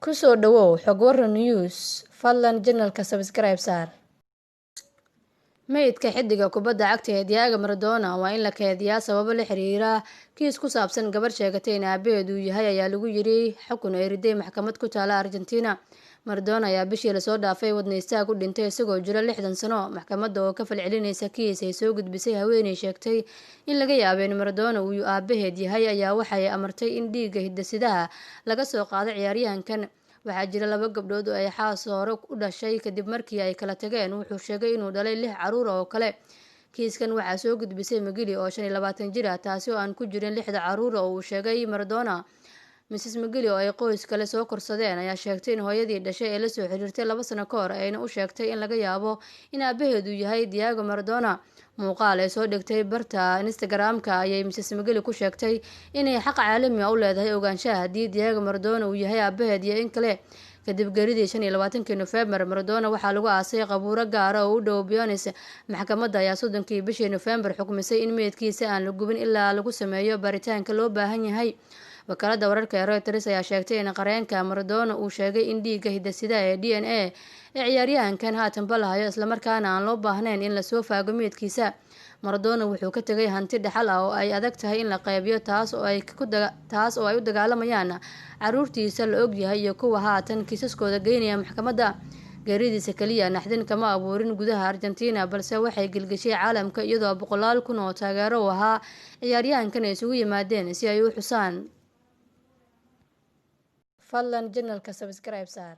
Ku soo dhawow Xog Warran News. Fadlan channelka subscribe saar. Meydka xiddiga kubadda cagta ee Diego Maradona waa in la keydiyaa sababo la xiriira kiis ku saabsan gabar sheegatay in aabaheed uu yahay, ayaa lagu yiri xukun ay riday maxkamad ku taala Argentina. Maradona ayaa bishii lasoo dhaafay wadne istaag u dhintay isagoo jira 60 sano. Maxkamadda oo ka falcelinaysa kiis ay soo gudbisay haweeney sheegtay in laga yaabo in Maradona uu aabaheed yahay ayaa waxay amartay in dhiigga hidde-sidaha laga soo qaado ciyaaryahankan. Waxaa jira laba gabdhood oo ay xaas hore u dhashay kadib markii ay kala tageen. Wuxuu sheegay inuu dhalay lix caruur oo kale. Kiiskan waxaa soo gudbisay Magili oo 25 jir ah, taasi oo aan ku jirin lixda caruur oo uu sheegay Maradona. Mrs Magili oo ay qoys kale soo korsadeen ayaa sheegtay in hooyadii dhashay ee lasoo xiriirtay 2 sano ka hor, ayna u sheegtay in laga yaabo in aabaheedu yahay Diego Maradona. Muuqaal ay soo dhigtay barta Instagram-ka ayay Mrs Magili ku sheegtay inay xaq caalami ah u leedahay ogaanshaha haddii Diego Maradona uu yahay aabaheed iyo in kale. Kadib geeridii 25-kii Nofembar, Maradona waxaa lagu aasay qabuuro gaara oo u dhow Buenos. Maxkamadda ayaa 30-kii bishii Nofembar xukmisay in meydkiisa aan la gubin ilaa lagu sameeyo baaritaanka loo baahan yahay. Wakaalada wararka ee Reuters ayaa sheegtay in qareenka Maradona uu sheegay in dhiigga hidde-sidaha ee DNA ee ciyaaryahankan haatanba la hayo, islamarkaana aan loo baahnayn in lasoo faago meydkiisa. Maradona wuxuu ka tegay hanti dhaxal ah oo ay adag tahay in la qaybiyo, taas oo ay u dagaalamayaan caruurtiisa la ogyahay iyo kuwa haatan kiisaskooda geynaya maxkamadda. Geeridiisa kaliya naxdin kama abuurin gudaha Argentina, balse waxay gilgishay caalamka, iyadoo boqolaal kun oo taageero u ahaa ciyaaryahankan ay isugu yimaadeen si ay u xusaan. Fadlan channelka subscribe saar.